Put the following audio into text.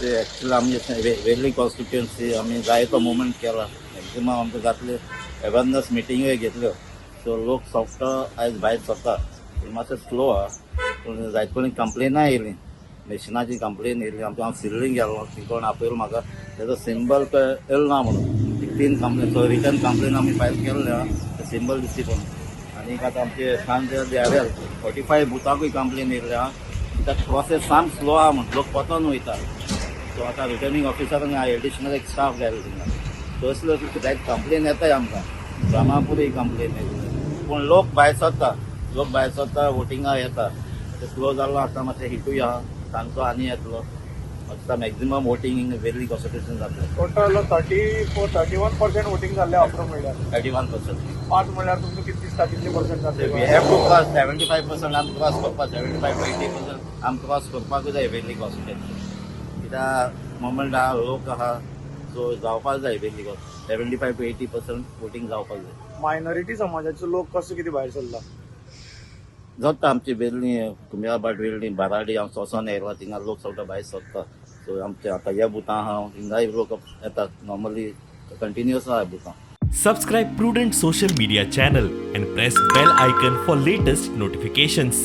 ते एक्चुअली आमी वेर्ली कॉन्स्टिट्युएन्सी आमी जायतो मुवमेंट केला. मॅक्झिमम आमकां जातले अवेरनस मिटिंगूय घेतल्यो. सो लोक सोंपतो आयज भायर सरता पूण मातशें स्लो आहा. पूण जायते कडेन कंप्लेनाय येयली, मशिनाची कंप्लेन येयली. आमकां हांव सिर्लींग गेल्लो, थंय कोण आपयलो म्हाका, तेजो सिंबल येयलो ना म्हणून. एक तीन कंप्लेन, सो रिटन कंप्लेन आमी फायल केल्ले आहा, ते सिंबल दिसती पण. आनी आतां आमचे सांज 45 बुथाकूय कंप्लेन येयल्ले आहा, कित्याक प्रोसेस सामको स्लो आहा म्हण लोक पतोन वयता. सो आतां रिटर्निंग ऑफिसरान एडिशनल एक स्टाफ घायलो थिंगा. सो असलो जायत कंप्लेन येताय आमकां. ब्रह्मापुरूय कंप्लेन येयली, पूण लोक भायर सरता, लोक भायर सरता, वोटिंगा येता. ते स्लो जाल्लो आतां मातशें हिटूय आहा, सांजचो आनी येतलो. आतां मॅक्झिमम वोटींग इन वेर्ली कॉन्स्टिट्युएन्सी जातलें. Total 34, 31% voting जाल्लें अप्रूव म्हणल्यार. 31%. पांच म्हणल्यार तुमकां कितें दिसता, कितले पर्संट जातले? We have to cross 75%. आमी क्रॉस करपाक, 75 to 80% आमी क्रॉस करपाकूच जाय वेर्ली कॉन्स्टिट्युएन्सी, कित्याक मोमेंट आहा, लोक आहा. सो जावपाक जाय, वेर्ली 75 to 80% voting जावपाक जाय. मायनॉरिटी समाजाचो लोक कसो कितें भायर सरला? जाता. आमची वेर्ली, कुमियाभाट, वेर्ली, बाराडी, हांव सोंसोन येयला, थिंगा लोक सगळे भायर सरता. सो आमचे आतां ह्या बुथां आहा, थिंगाय लोक येतात. नॉर्मली कंटिन्युअस आहा बुथां. Subscribe Prudent Social Media channel and press bell icon for latest notifications.